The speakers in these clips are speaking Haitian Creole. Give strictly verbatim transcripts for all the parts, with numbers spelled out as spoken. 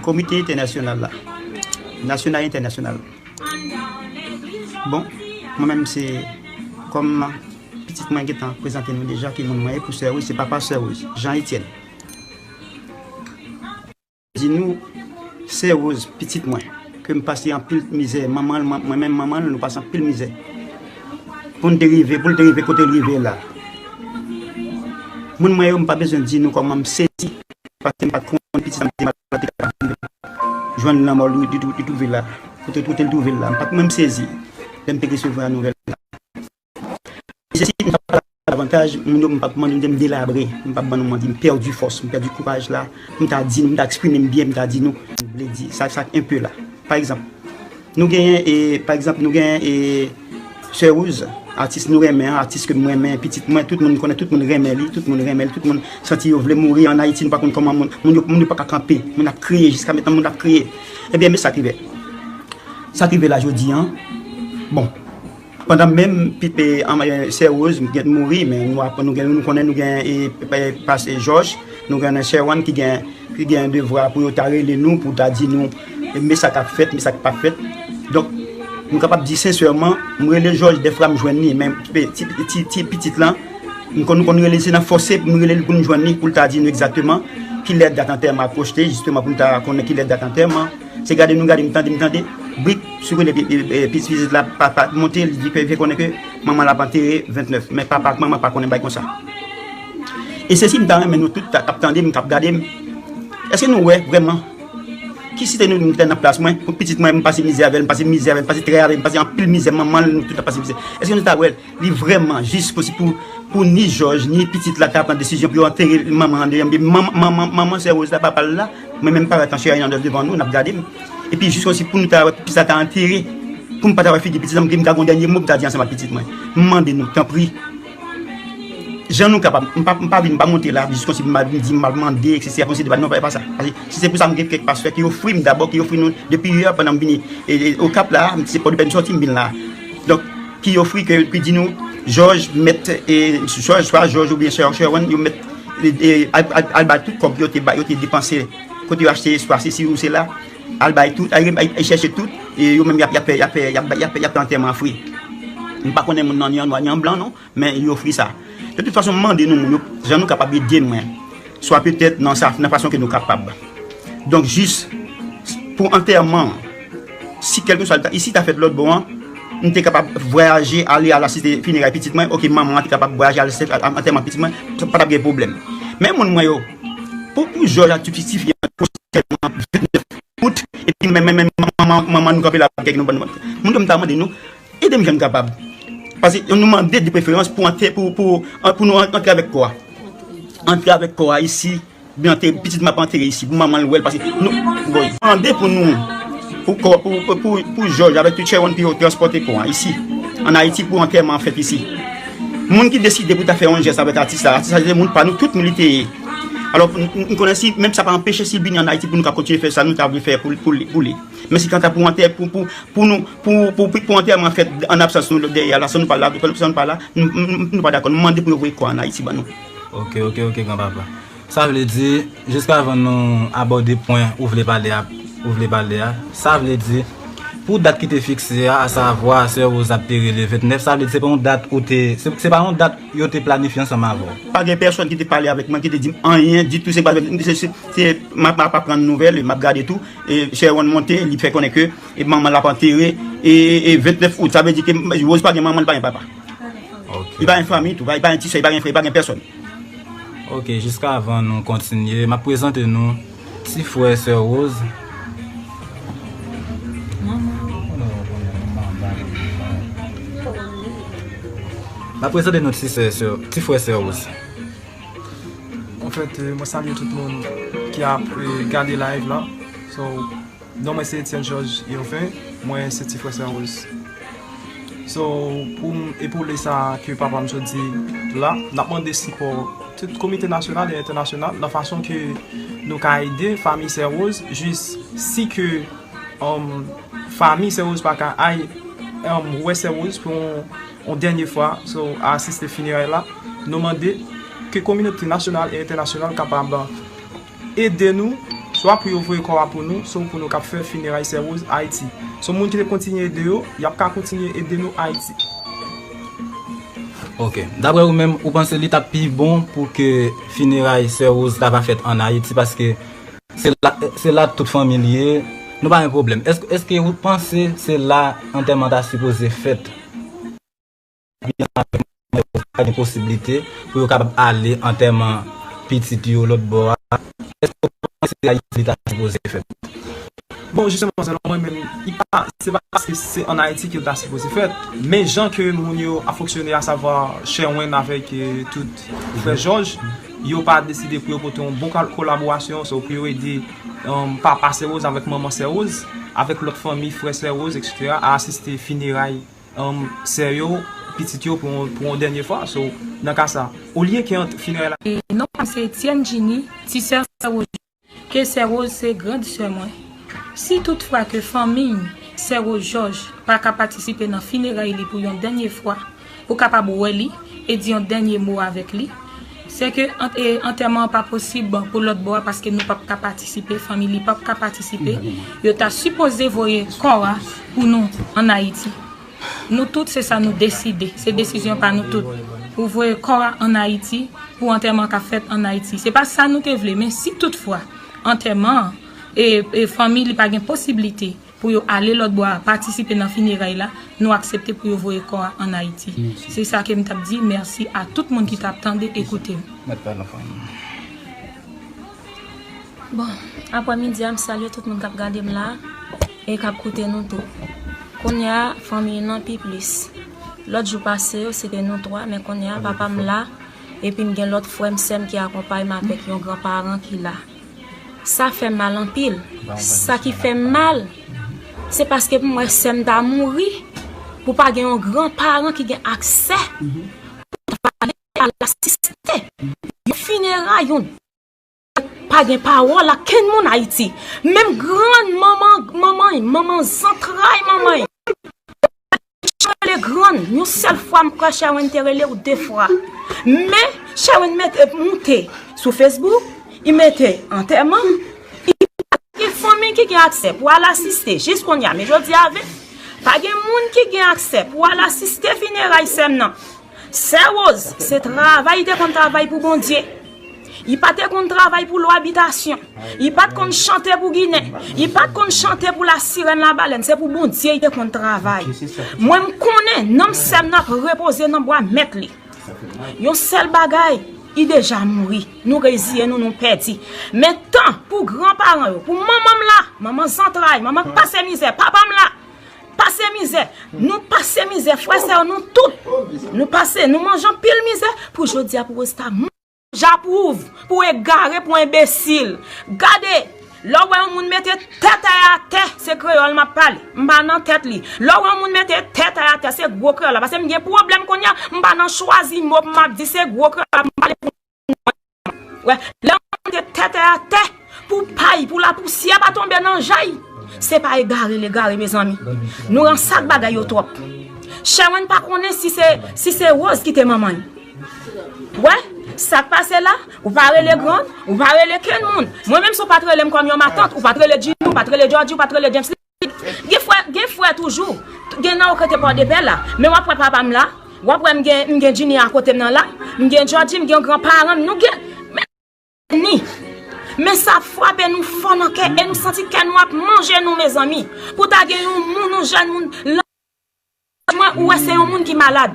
Komite entènasyonal la, nasyonal e entènasyonal. Bon, mwen menm se kòm pitit mwen gentan prezante nou deja ki moun mwen ye pou Sè Rose, se papa Sè Rose, Jean Etienne. Di nou, Sè Rose, pitit mwen, ke m pase anpil mizè, manman l, mwen, mwen menm manman l, nou pase anpil mizè. Pou n te rive, pou l te rive kote l rive la. Moun mwen yo, m pa bezwen di nou kòman m sezi, paske m pa t konn pitit sa m te mal te ka rive. Jwenn lanmò li, li, li, li twouve la. Kote, kote l twouve l la. M pa t menm sezi. Lè m te resevwa nouvèl la. Mesye, si m t ap pale davantaj, moun yo, m p ap mande m delabre, m p ap ban nou manti, m pèdi fòs, m pèdi kouraj la, m ta di nou, m ta eksprime m byen, m ta di nou, m vle di, sa, sa enpe la. Pa egzanp, nou genyen, e, pa egzanp, nou genyen, e, Sè Rose, atis nou renmen an, atis ke m renmen, pitit mwen, tout moun konnen, tout moun renmen li, tout moun renmen li, tout moun santi yo vle mouri an Ayiti, nou pa konn kòman moun, moun yo, moun yo pa ka kanpe, moun ap kriye, jiska mentnan moun ap kriye. Ebyen, men sa k rive. Sa k rive la jodi an, bon, pandan menm pipe an, e, Sè Rose gen mouri, men nou ap, nou gen, nou konnen nou gen, e, e, pas, e, Jòj, nou gen Sherwan ki gen, ki gen devwa pou yo ta rele nou, pou ta di nou, e, men sa k ap fèt, men sa k pa fèt. Donk, nou kapab di sensèman, m rele Jòj, dèfwa m jwenn li, men ti, ti, ti, ti pitit lan, m konn, nou konn rele, se nan fòse pou m rele l pou m jwenn li, pou l ta di nou egzakteman kilè dat antèman ap pwojte, jisteman pou n ta konnen kilè dat antèman. Se gade nou gade, m tande, m tande. Brik, sou kote pi-, pi-, pi-, pitit la pa, pa monte, li di ke, fè konnen ke manman l ap antere vennèf. Men papa ak manman pa konnen bagay konsa. E se si m ta renmen nou tout k ap tande m, k ap gade m. Èske nou wè vrèman ki site nou, nou te nan plas mwen, pou pitit mwen, m pase mizè avè l, m pase mizè avè l, m pase trè avè l, m pase anpil mizè, manman l, nou tout ap pase mizè. Èske nou ta wè l? Li vrèman jis pou, pou, pou ni Jòj, ni pitit la ta pran desizyon pou yo antere manman an deyò. Manman, manman, manman Sè Rose la, papa l la, mwen menm parèt an chè a devan nou, n ap gade m. Epi jis konsi pou nou ta wè pitit la ta antere, pou m pa ta wè figi pitit la, m ta gen yon dènye mo pou m ta di ansanm ak pitit mwen. M mande nou, tanpri, jan nou kapab, m pa, m pa vin, m pa monte la, jis konsi m al vin di, m al mande, etsetera, konsi deba, non, pa, pa sa. Paske si se pou sa, m gen kèk pastè ki ofri m dabò, ki ofri nou depi yè pandan m vini, e, e, Okap la, se Pòdepè m sòti, m vin la. Donk, ki ofri ke, ki di nou, Jòj mèt, e, Jòj, swa Jòj oubyen Sher-, Sherwan, yo mèt, e, e, al, al, al bay tout kòb yo te ba-, yo te depanse, kote yo achte espas, sesi ou sela, al bay tout, al, al, al chèche tout, e yo menm y ap, y ap fè, y ap fè, y ap, y ap, y ap fè antèman fre. M pa konnen moun nan ni an nwa, ni an blan, non, men yo ofri sa. De tout fason, m mande nou, moun yo, jan nou kapab ede mwen. Swa petèt nan sa, nan fason ke nou kapab. Donk, jis pou antèman an, si kèlkeswa, isi ta fèt lòt bò an, m te kapab vwayaje ale a la site fineray pitit mwen, oke, manman an te kapab vwayaje ale a antèman pitit mwen, pa t ap gen pwoblèm. Men moun mwen yo, pou, pou Jòj ak ti, ti fi an, sèlman vennèf out, epi men, men, men, manman, manman nou kanpe la, kèk nou, moun yo, m ta mande nou, ede m jan m kapab. Paske nou mande de preferans pou, pou, pou, pou nou antre avèk kò a. Antre avèk kò a isi, byen antere, pitit m ap antere isi, pou manman l wè l, paske nou, bon, mande pou nou, pou kò, pou, pou, pou, pou Jòj avèk tout Sherwan pou yo transpòte kò a isi, ann Ayiti, pou antèman an fèt isi. Moun ki deside pou ta fè yon jès avèk atis la, atis la se moun pa nou, tout nou li te ye. Alò, n, n, n konnen si, menm sa pa anpeche si l vini ann Ayiti pou nou ka kontinye fè sa nou ta vle fè pou, pou li, pou li. Men si kanta pou antè-, pou, pou, pou nou, pou, pou, pou, pou antèman fèt an absans nou dèyè la, san nou pa la, san nou pa la, nou, nou, nou pa dakò. Nou mande pou yo voye kò a ann Ayiti ban nou. Ok, ok, ok, granpapa. Sa vle di, jiskavan nou abòde pwen ou vle pale a, ou vle pale a, sa vle di, pou dat ki te fikse a, asavwa Sè Rose ap te rele vennèf, sa vle di se pa yon dat ou te, se, se pa yon dat yo te planifye ansanm avè w. Pa gen pèsòn ki te pale avèk mwen, ki te di m anyen ditou, se pa, se, se, se, m ap, m ap aprann nouvèl, e m ap gade tou, e Sherwan monte, li fè konnen ke, e manman l ap antere, e, e vennèf out, sa vle di ke Rose pa gen manman, li pa gen papa. Ok. Li pa gen fanmi tou, li pa gen ti sè, li pa gen frè, li pa gen pèsòn. Ok, jiskavan nou kontinye, m ap prezante nou ti frè Sè Rose. M ap prezante nou ti sè, sè, ti frè Sè Rose. Anfèt, euh, mwen salye tout moun ki ap, euh, gade live la. So, non mwen se Etienne Georges Irvin, mwen se ti frè Sè Rose. So, pou m epole sa ke papa m sot di la, n ap mande sipò tout komite nasyonal e entènasyonal nan fason ke nou ka ede fanmi Sè Rose, jis si ke, um, fanmi Sè Rose pa ka ay, um, wè Sè Rose pou yon, yon dènye fwa, so, asiste fineray la, nou mande ke kominote nasyonal e entènasyonal kapab ede nou Swa pou yo voye kò a pou nou, swa pou nou kap fè fineray Sè Rose Ayiti. So, moun ki te kontinye ede yo, y ap ka kontinye ede nou Ayiti. Ok. Daprè ou menm, ou panse li t ap pi bon pou ke fineray Sè Rose ta va fèt ann Ayiti, paske se la, se la tout fanmi li ye, nou pa gen pwoblèm. Èske, èske ou panse se la antèman ta sipoze fèt? Gen posiblite pou yo kapab ale antèman pitit yo lòt bò a. Èske w panse se Ayiti li ta sipoze fèt? Bon, jisteman, selon mwen menm, li pa, se pa paske se ann Ayiti ke l ta sipoze fèt, men jan ke moun yo ap fonksyone, asavwa Sherwin avèk, eh, tout frè Jòj, yo pa deside pou yo pote yon bon kal-, kolaborasyon, so pou yo ede, um, papa Sè Rose avèk manman Sè Rose, avèk lòt fanmi, frè Sè Rose, et cetera, a asiste fineray, um, sè yo, pitit yo pou yon, pou yon dènye fwa. So, nan ka sa, olye ke ant fineray la. E non pa m se Etienne Giny, ti sè Sè Rose, ke Sè Rose se grand sè mwen. Si toutfwa ke fanmi Sè Rose Jòj pa ka patisipe nan fineray li pou yon dènye fwa, pou kapab wè li e di yon dènye mo avèk li, se ke ant-, e, antèman an pa posib pou lòt bò a, paske nou p ap ka patisipe, fanmi li p ap ka patisipe. Yo ta sipoze voye kò a pou nou ann Ayiti. Nou tout, se sa nou deside. Se desizyon pa nou tout. Pou voye kò a ann Ayiti, pou antèman ka fèt ann Ayiti. Se pa sa nou te vle, men si toutfwa antèman an, e, e fanmi li pa gen posiblite pou yo ale lòt bò a patisipe nan fineray la, nou aksepte pou yo voye kò a ann Ayiti. Se sa ke m t ap di. Mèsi a tout moun ki t ap tande, ekoute m. Bon, aprè midi a, m salye tout moun k ap gade m la e k ap koute nou tou. Kounye a, fanmi nan pi plis. Lòt jou pase yo, se te nou twa, men kounye a, papa m la, epi m gen lòt frè m, sè m ki akonpaye m avèk yon gran paran ki la. Sa fè m mal anpil. Sa ki fè m mal, se paske pou m wè sè m ta mouri, pou pa gen yon gran paran ki gen aksè pou ta ale al asiste yon fineray, yon pa gen pawòl ak kenn moun Ayiti. Menm grann manman, manman, manman zantray manman. Rele grann, yon sèl fwa m kwè Sherwin te rele ou de fwa. Men, Sherwin mete, moute sou Facebook, li mete antèman, li pa gen fanmi ki gen aksè pou al asiste jis kounye a, men jodi a, pa gen moun ki gen aksè pou al asiste fineray sè m nan. Sè Rose, se travay li te konn travay pou Bondye. Li pa te konn travay pou lwa bitasyon. Li pa t konn chante pou Ginen. Li pa t konn chante pou lasirèn, labalèn. Se pou Bondye li te konn travay. Mwen, m konnen nanm sè m nan ap repoze nan bwa mèt li. Yon sèl bagay, li deja mouri. Nou reziye nou, nou pèdi. Men tan pou granparan yo, pou manman m la, manman zantray, manman k pase mizè, papa m la, pase mizè. Nou pase mizè, frè, sè yo, nou tout. Nou pase, nou manje anpil mizè pou jodi a, pou Rose ta mouri. J'approuve, pou egare, pou enbesil. Gade, lè w wè yon moun mete tèt a atè, se kreyòl m ap pale. M pa nan tèt li. Lè w wè yon moun mete tèt a atè, se gwo kreyòl la. Paske m gen pwoblèm kounye a, m pa nan chwazi mo pou m ap di, se gwo kreyòl la, m pale pou Wè, lè yon moun mete tèt a atè pou pay, pou lapousyè pa tonbe nan jay, se pa egare l egare, mezanmi. Nou ransak bagay yo twòp. Sherwin pa konnen si se, si se Rose ki te manman l. Wè, sa k pase la, ou pa rele grann, ou pa rele kenn moun. Mwen menm, si w pa t rele m kòm yon matant, ou pa t rele Jimmy, ou pa t rele Georgie, ou pa t rele James. Gen frè, gen frè toujou. Gen nan okote Pòdepè la. Men w ap wè papa m la. W ap wè m gen, m gen Jini akote m nan la. M gen Jòji, m gen gran paran m. Nou gen, men, ni. Men sa ap frape nou fò nan kè e nou santi kè nou ap manje nou, mezanmi. Pou ta gen yon moun, yon jèn moun, lan mwen, ou wè se yon moun ki malad.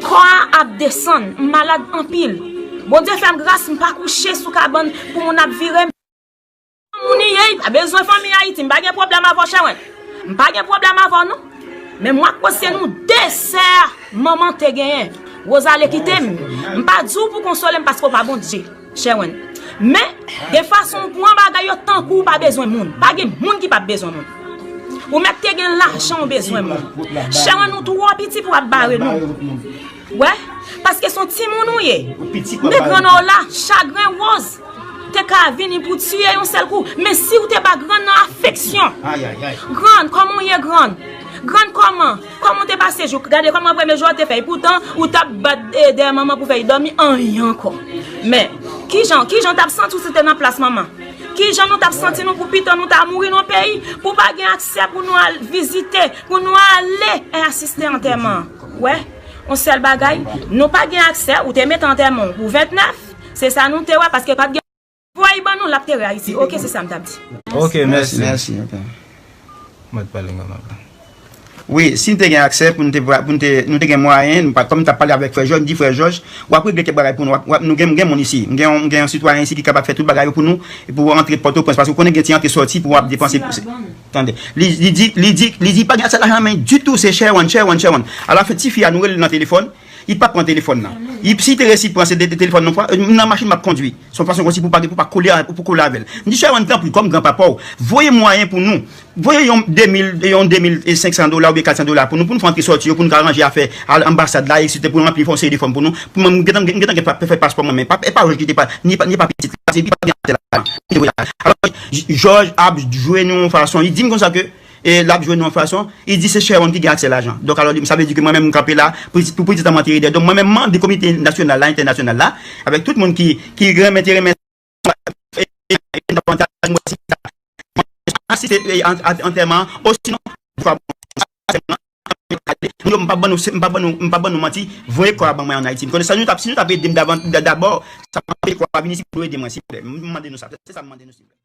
Kò a ap desann, m malad anpil. Bondye fè m gras, m pa kouche sou kabann pou moun ap vire m. Moun li ye, li pa bezwen fanmi Ayiti. M pa gen pwoblèm avè w, Sherwin. M pa gen pwoblèm avè w, non. Men m rakonte se nou de sè manman te genyen. Rose ale kite m. M pa di w pou konsole m paske w pa Bondye, Sherwin. Men, gen fason w pran bagay yo tankou w pa bezwen moun. Pa gen moun ki pa bezwen moun. Ou mèt te gen lajan, ou bezwen moun. Sherwin, nou twò piti pou w ap bare nou. Wè, paske se yon timoun ou ye. Nèg grann ou la, chagren Rose te ka vini pou tiye yon sèl kou. Men si w te ba grann nan afeksyon. Grann, kòman w ye, grann? Grann, kòman? Kòman w te pase jou? Gade kòman premye jou a te fè. Epoutan, ou t ap bat, eh, dèyè manman pou fè l dòmi, anyen ankò. Men, kijan, kijan w t ap santi w si w te nan plas manman? Kijan nou t ap santi nou pou pito nou ta mouri nan peyi, pou pa gen aksè pou nou al vizite, pou nou ale e asiste antèman? Wè, yon sèl bagay, nou pa gen aksè, ou te mete antèman w pou ventnèf, se sa nou te wè, paske pa t gen voye ban nou, l ap tere Ayiti. Oke, se sa m t ap di. Ok, mèsi. Mèsi, ok. Mwen t pale ansanm avè. Wi, si n te gen aksè pou n te, pou n te, nou te gen mwayen, nou pa, kòm m t ap pale avèk frè Jòj, m di frè Jòj, w ap regle kèk bagay pou nou, w ap, w ap, nou gen, m gen moun isi, m gen, yon- m gen yon sitwayen isi ki kapab fè tout bagay yo pou nou, e pou antre Pòtoprens, paske w konnen gen ti antre sòti pou w ap depanse. Tande, li, li di, li di, li di pa gen aksè lajan men ditou, se Sherwan, Sherwan, Sherwan. Alafen, tifi a, nou rele l nan telefòn, li pa pran telefòn nan. Li, si te resi pran se de, de telefòn nan, fwa, nan machin m ap kondwi. Se yon fason konsi pou pa, pou pa kole, pou kole avè l. M di, Sherwan, tanpri, kòm granpapa w, voye mwayen pou nou. Voye yon de mil, yon de mil senk san dola oubyen kat san dola pou nou, pou nou fè antre sòti yo, pou nou ka ranje afè al anbasad la, etsetera, pou nou ranpli fè yon seri de fòm pou nou. Pou mwen, m gentan, m gentan gen pa- fè paspò mwen, men pa, e pa Jòj ki te pa, ni pa, ni pa pitit la, se li pa gen aksè lajan. Alò, Jòj ap jwe nou yon fason, li di m konsa ke, e, l ap jwe nou yon fason, li di se Sherwan ki gen aksè lajan. Donk, alò, sa vle di ke mwen menm, m kanpe la, pou, pou pitit an m antere dèyè. Donk, mwen menm, m mande komite nasyonal la, entènasyonal la, avèk tout moun ki, ki renmen, te renmen, e, e, e, avantaj, mwen, si sa asiste, e, an- an- antèman, osinon, fwa, bon, yo, m pa ban nou, m pa ban nou, m pa ban nou manti, voye kò a ban mwen an Ayiti. M konnen sa nou t ap, si nou t ap ede m davan- da- dabò, sa m ap voye kò a vin isi pou nou ede mwen, silvouplè. M mande nou sa, se sa m mande nou, silvouplè.